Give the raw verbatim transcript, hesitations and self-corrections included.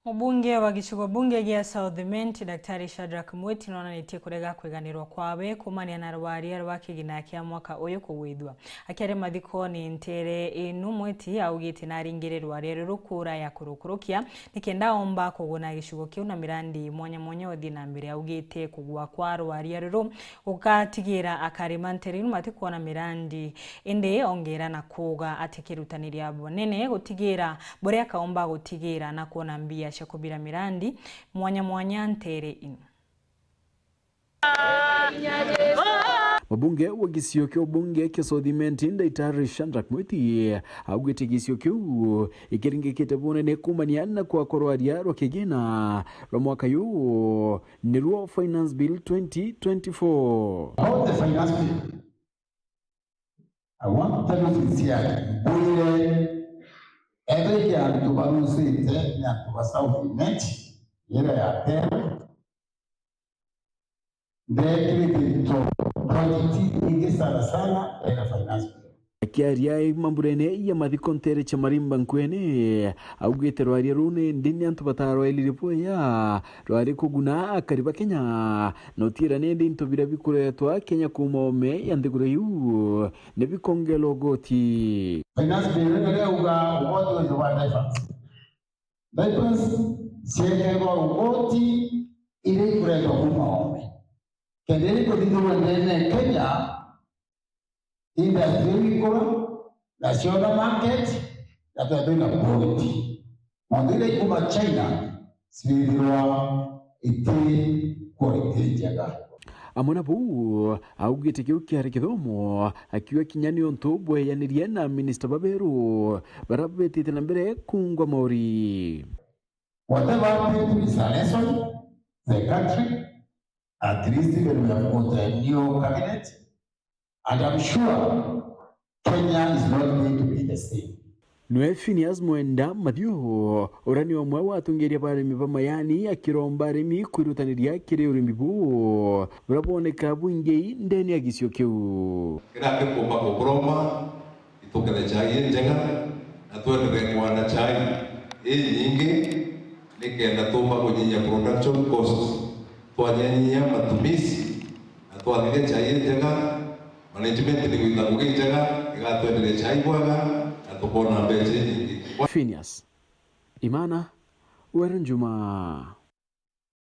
Mubunge wa gicigo bunge gia South Imenti, Daktari Shadrack Mwiti, nonanitie kurega kwiganirwa kwawe kumania na rwaria rwa kigina kia mwaka uyu kugwithua. Akiaria mathikoni ntere inu, Mwiti augite naringire rwaria ruru kura ya kurukurukia nikenda omba kuguna gicigo kiu na mirandi mwanya mwanya uthii na mbere. Augite kugwa kwa rwaria ruru gukatigira akarima ntere inu matikwona mirandi, indi ongera na kuuga ati kirutaniria bunene gutigira buria akaomba gutigira na kwona mbia cia kubira mirandi mwanya mwanya ntere inu. Mubunge wa gisio kia ubunge kia South Imenti, Daktari Shadrack Mwiti, augite gisio kiu ikiringikite bunene kumania na kwakwa rwaria rwa kigina rwa mwaka yu, niruo Finance Bill twenty twenty-four. About the Finance Bill, I want to tell you sincerely, mbwire, ethira antu barucite ni antu ba South Imenti, ira ya Teru, ndekirite into project nyingi sana sana ira Finance Bill. Akiaria mambura-ini ya mathiko ntere cia Marimba Nkuene, augite rwaria ruu ni ndi ni antu batarwairire bwega, rwari kuguna akari ba Kenya, na utiira ni ndi into biria bikuretwa Kenya kuuma oome ya nthiguru iu ni bikongerwa ugoti. Finance Bill riria riauga ugoti withirwa wa diapers, diapers ciekerwa ugoti iria ikuretwa kuuma oome, kenda iria ikuthithirwa ndene Kenya, industry iu ikura, na ciona market, na twethirwa twina quality. Mauntu iria ikuma China ciithirwa iti quality njega. Amwe na buu, augite kiu kiari kithomo, akiuga kinya ni untu bweyanirie na minista baberu baria betite na mbere kuungwa mauri. Whatever happened is a lesson to the country. At least even we have got a new cabinet, and I'm sure Kenya is not going to be the same. Nwe Phineas Mwenda Mathiu, uria ni umwe wa atongeria ba arimi ba majani, akiromba arimi kwirutaniria kiri urimi buu buria bwoneka bwingi ndene ya gisio kiu. Kiria ndikumba kuburomba, itukethe chai injega, na twenderee kwanda chai inyingi, nikenda tumba kunyihia production cost, twanyihia matumizi, na twathithia chai injega, management ni gwita ngugi injega, igatwenderia chai bwega, na tukona mbeca inyingi. Phineas Imana, Weru Njuma.